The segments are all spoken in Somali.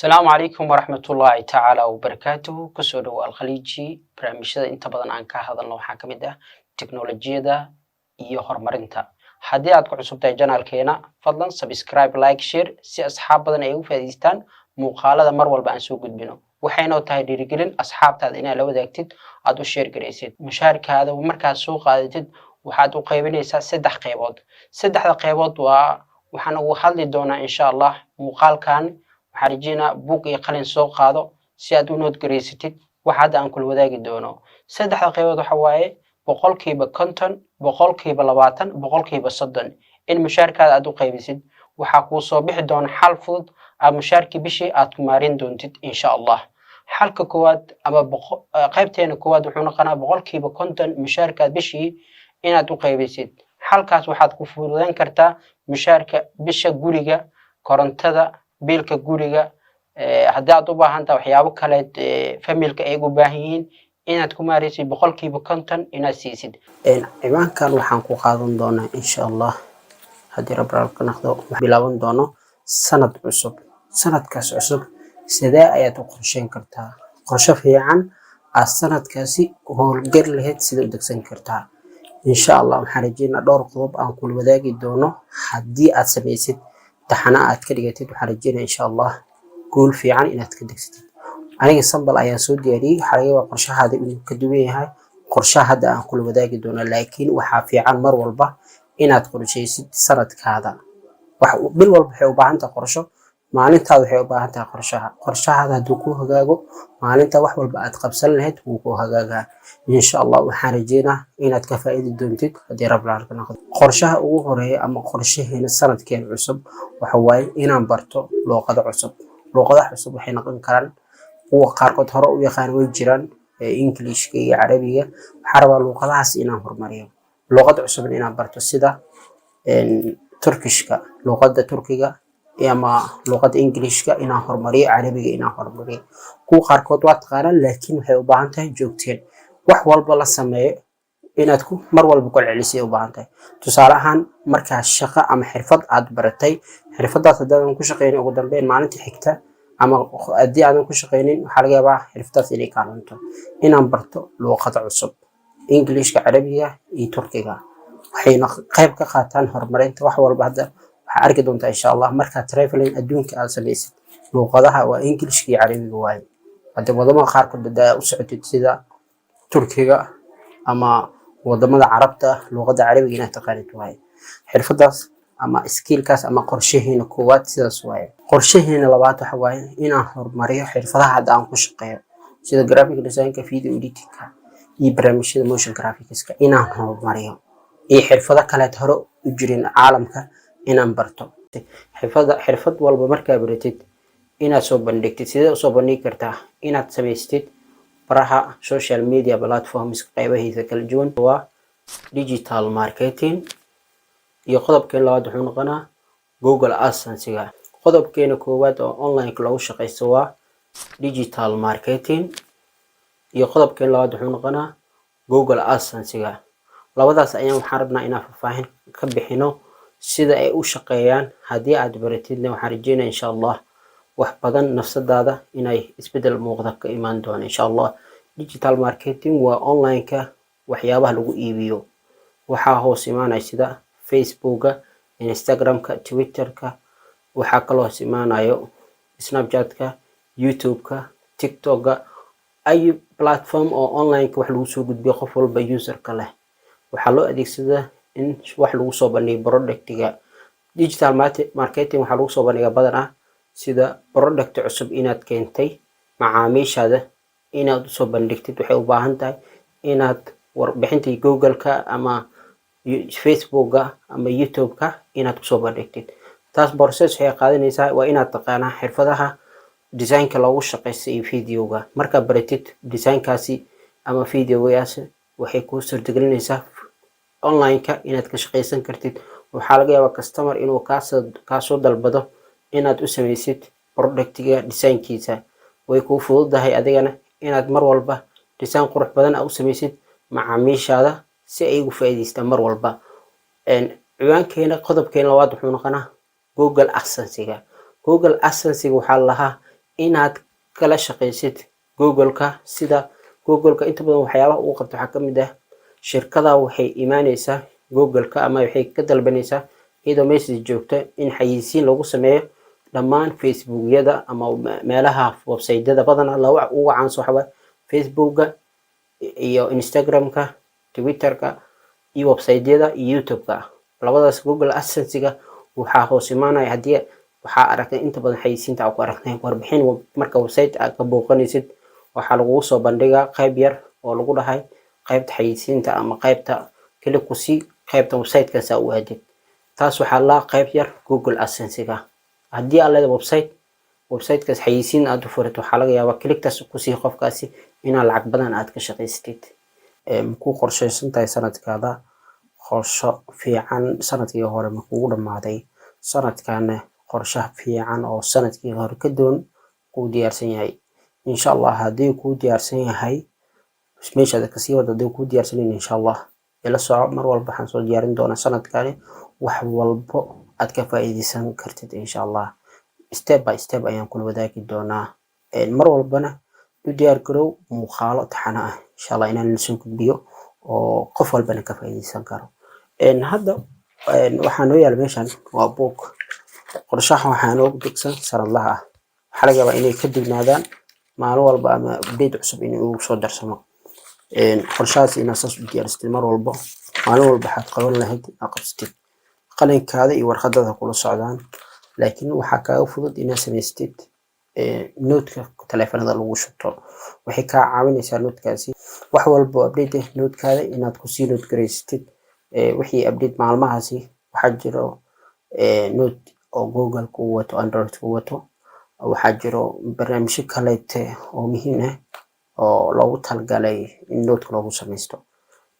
Asalaamu calaykum waraxmatullaahi tacaala wabarakaatuhu. Kusoo dhowo Alkhaliiji. Barnaamijyada inta badan aan ka hadalno waxaa ka mid ah teknolojiyada iyo horumarinta. Haddii aad ku cusub tahay channelkeena, fadlan subscribe, like, share si asxaab badan ay ugu faa'iidaystaan muuqaalada mar walba aan soo gudbino. Waxaynoo tahay dhiirigelin asxaabtaada inaad la wadaagtid, aad u share garaysid. Mushaarkaada markaad soo qaadatid, waxaad u qaybinaysaa saddex qaybood. Saddexda qaybood waa waxaan ugu hadli doonaa, insha Allah, muuqaalkan. Waxaan rajeynaa buug iyo qalin soo qaado si aad u note garaysatid waxa hadda aan kula wadaagi doono. Saddexda qaybood waxa waaye 50%, 20%, 30%. In mushaarkaada aad u qaybisid, waxaa kuu soo bixi doona xal fudud aad mushaarkii bishii aad ku maarin doontid, insha Allah. Xalka koowaad ama qaybteena koowaad wuxuu noqonaa 50% mushaarkaad bishii inaad u qaybisid. Xalkaas waxaad ku fududeyn kartaa mushaarka bisha, guriga, korontada, biilka guriga, haddii aad u baahan tahay waxyaabo kale familyka ay ugu baahan yihiin, inaad ku maaraysid 50% inaad siisid. Ciwaankan waxaan ku qaadan doonaa, insha Allah, haddii Rabbi ka noqdo, bilaaban doono sanad cusub. Sanadkaas cusub sidee ayaad u qorsheyn kartaa? Qorshe fiican aad sanadkaasi howlgar lahayd sida u degsan kartaa, insha Allah? Waxaan rajeynaa dhowr qodob aan kula wadaagi doono. Haddii aad samaysid, taxana aad ka dhigatid, waxaan rajeynaa, insha Allah, guul fiican inaad ka degsatid. Aniga sample ayaan soo diyaariyey. Waxaa laga yaabaa qorshahaada inuu ka duwan yahay qorshaha hadda aan kula wadaagi doono, laakiin waxaa fiican mar walba inaad qorshaysid sanadkaada. Wax bil walba waxay u baahan tahay qorsho, maalintaada waxay u baahan tahay qorshaha. Qorshahaada hadduu ku hagaago, maalinta wax walba aad qabsan lahayd wuu ku hagaagaa, insha Allah. Waxaan rajeynaa inaad ka faa'iidi doontid haddii Rabbi ka noqdo. Qorshaha ugu horeeya ama qorshaheena sanadkeen cusub waxa waaye inaan barto luuqado cusub. Luuqadaha cusub waxay noqon karaan kuwa qaarkood hore u yaqaan way jiraan, Englishka iyo Carabiga. Waxaan rabaa luuqadahaas inaan horumariyo, luuqad cusubna inaan barto, sida Turkishka, luuqadda Turkiga, ama luuqadda Englishka inaan horumariyo, Carabiga inaan horumariyo. Kuwa qaarkood waa taqaanaa, laakiin waxay u baahan tahay joogteen. Wax walba la sameeyo inaad ku mar walba ku celcelisay u baahan tahay. Tusaale ahaan, markaa shaqo ama xirfad aad baratay, xirfadaas haddaadan ku shaqeynin, ugu dambeyn maalinta xigta ama haddii aadan ku shaqeynin, waxaa laga yaabaa xirfadaas inay kaa lunto. Inaan barto luuqada cusub, Englishka, Carabiga iyo Turkiga, waxayna qayb ka qaataan horumarinta wax walba. Hadda waxaa arki doontaa, insha Allah, markaad traveling adduunka aad samaysid, luuqadaha waa Englishka iyo Carabiga waaye. Hadda wadamada qaarkood hadaa u socotid, sida Turkiga ama wadamada Carabta, luuqadda Carabiga inaad taqaanid waaye. Xirfadaas ama skillkaas ama qorshaheena koowaad sidaas waaye. Qorshaheena labaad waxa waaye inaan horumariyo xirfadaha hadda aan ku shaqeeyo, sida graphic designka, video editingka iyo barnaamijyada motion graphicska inaan horumariyo, iyo xirfado kaleet hore u jirin caalamka inaan barto. Xirfada, xirfad walba markaa baratid, inaad soo bandhigtid. Sidee usoo bandhigi kartaa? Inaad samaystid baraha social media platforms qaybahiisa kala duwan. Waa digital marketing. Iyo qodobkeen labaad wuxuu noqonaa Google AdSense-ga. Qodobkeena koowaad oo online loogu shaqaysto waa digital marketing, iyo qodobkeen labaad wuxuu noqonaa Google AdSense-ga. Labadaas ayaan waxaan rabnaa inaan faahfaahin ka bixino sida ay u shaqeeyaan. Haddii aad baratidna, waxaan rajeynaya, insha Allah, wax badan nafsadaada inay isbedel muuqda ka imaan doono, insha Allah. Digital marketing waa online-ka waxyaabaha lagu iibiyo. Waxaa hoos imaanaya sida Facebooka, Instagramka, Twitterka. Waxaa kaloo hoos imaanayo Snapchatka, YouTube-ka, TikTokka, ay platform oo online-ka wax lagu soo gudbiyo. Qof walba userka leh waxaa loo adeegsadaa in wax lagu soo bandhigo productiga. Digital marketing waxaa lagu soo bandhigaa badanaa sida product cusub inaad keentay, macaamiishaada inaad usoo bandhigtid. Waxay u baahan tahay inaad warbixinta Google-ka ama Facebooka ama YouTube-ka inaad kusoo bandhigtid. Taas process waxay qaadanaysaa, waa inaad taqaanaa xirfadaha designka loogu shaqeysto iyo videoga. Markaad baratid designkaasi ama videogaasi, waxay kuu suurtagelinaysaa online-ka inaad ka shaqeysan kartid. Waxaa laga yaabaa customer inuu kaasoo dalbado inaad u sameysid productiga designkiisa. Way kuu fududahay adigana inaad mar walba design qurux badan aa u sameysid macaamiishaada si ay ugu faa'iidaystaan mar walba. Ciwaankeena, qodobkeena labaad wuxuu noqonaa Google AdSense-ga. Google AdSense-ga waxaa la lahaa Inaad kala shaqaysid Google-ka. Sida Google-ka inta badan waxyaabaha uu qabto waxaa kamid ah, shirkada waxay imaaneysaa Google-ka ama waxay ka dalbanaysaa, iyadoo message joogta, in xayeysiin lagu sameeyo dhammaan Facebookyada ama meelaha website-yada. Badanaa laba ugu caansan waxaa waaye Facebooka iyo Instagram-ka, Twitter-ka iyo website-yada iyo YouTube-ka. Labadaas Google AdSense-ga waxaa hoos imaanaya. Haddii waxaa aragtay inta badan xayeysiinta aa ku aragnay warbixin, marka website aad ka booqanaysid, waxaa lagugu soo bandhigaa qayb yar oo lagu dhahay qaybta xayeysiinta ama qaybta keli kusii qaybta website-kaas aa u aadid. Taas waxaa laa qayb yar Google AdSense-ga. Haddii aad leedahay website, website-kaas xayeysiin aad u furato, waxaa laga yaabaa click-taas kusii qofkaasi inaad lacag badan aad ka shaqaysatid. Makuu qorshaysan tahay sanadkaada qorsho fiican? Sanadkii hore ma kugu dhamaaday? Sanadkana qorshe fiican oo sanadkii hore ka duwan kuu diyaarsan yahay, insha Allah? Haddii kuu diyaarsan yahay, meeshaada kasii wada. Haddii kuu diyaarsanin, insha Allah ila soco. Mar walba waxaan soo diyaarin doonaa sanadkani wax walbo aad ka faa'iideysan kartid, insha Allah. Step by step ayaan kula wadaagi doonaa. Mar walbana u diyaar garow muuqaalo taxano ah, insha Allah, inaan lasoo gudbiyo oo qof walbana ka faa'iideysan karo. Hadda waxaa noo yaala meeshan waa book qorshaha. Waxaa noo degsan sanadlaha ah. Waxaa laga yaabaa inay ka duwnaadaan maalin walba ama update cusub in uu soo darsamo. Qorshahaas inaad saas u diyaarsatid mar walbo, maalin walba waxaad qaban lahayd inaad qabsatid, qalinkaada iyo warqadada kula socdaan. Laakiin waxaa kaaga fudud inaad samaystid note-ka taleefanada lagu shubto. Waxay kaa caawinaysaa note-kaasi wax walba oo update ah note-kaada inaad kusii note garaysatid wixii update maalmahaasi. Waxaa jiro note oo Google ku wato, Android ku wato. Waxaa jiro barnaamijyo kaleete oo muhiim ah oo loogu talagalay in note-ka loogu samaysto.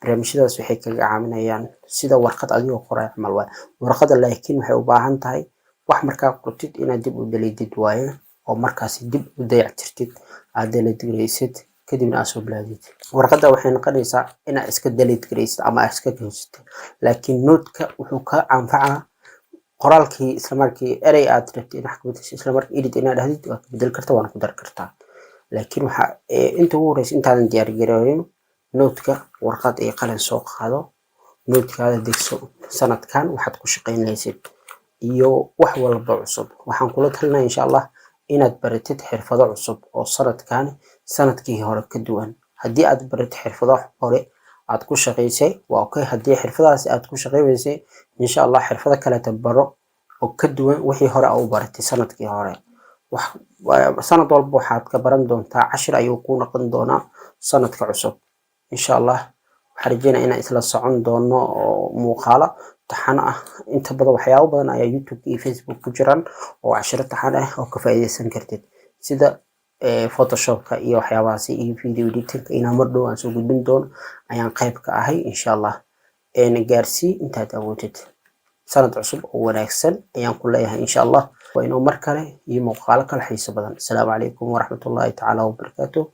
Barnaamijyadaas waxay kaga caawinayaan sida warqad adigoo qoray camal waaye warqadda, laakiin waxay u baahan tahay wax markaa qortid inaad dib u delete-id waaye, oo markaasi dib u dayactirtid, aad delete garaysid, kadibna aad soo bilaawdid. Warqadda waxay noqonaysaa inaad iska delete garaysid ama aad iska geysatid, laakiin note-ka wuxuu kaa anfacaa qoraalkii isla markii erey aad rabtid inaad wax ka bedesho, isla markii edit inaad dhahdid, waad ka bedeli kartaa, waana ku dari kartaa. Laakiin waxa inta ugu horeysa, intaadan diyaar garoonin note-ka, warqad iyo qalin soo qaado, note-kaada degso sanadkan waxaad ku shaqayn iyo wax walba cusub. Waxaan kula talinaya, insha Allah, inaad baratid xirfado cusub oo sanadkan sanadkii hore ka duwan. Haddii aad baratid xirfado hore aad ku shaqaysay, waa okay. Haddii xirfadahaas aad ku shaqaynaysay, insha Allah xirfado kaleeta baro oo ka duwan wixii hore aa u baratay sanadkii hore. Wax sanad walba waxaad ka baran doontaa cashir ayuu kuu noqon doonaa sanadka cusub, insha Allah. Waxaan rajeynaya inaan isla socon doono oo muuqaalo taxano ah. Inta badan waxyaabo badan ayaa YouTube iyo Facebook ku jiraan oo cashiro taxan ah oo ka faa'iideysan kartid, sida Photoshopka iyo waxyaabahaasi iyo video editingka inaan mar dhow aan soo gudbin doono ayaan qayb ka ahay, insha Allah. Gaarsii intaad awoodid. Sanad cusub oo wanaagsan ayaan ku leeyahay, insha Allah. Waa inuu mar kale iyo muuqaalo kale xiiso badan. Asalaamu calaykum waraxmatullaahi tacaala wabarakaatuh.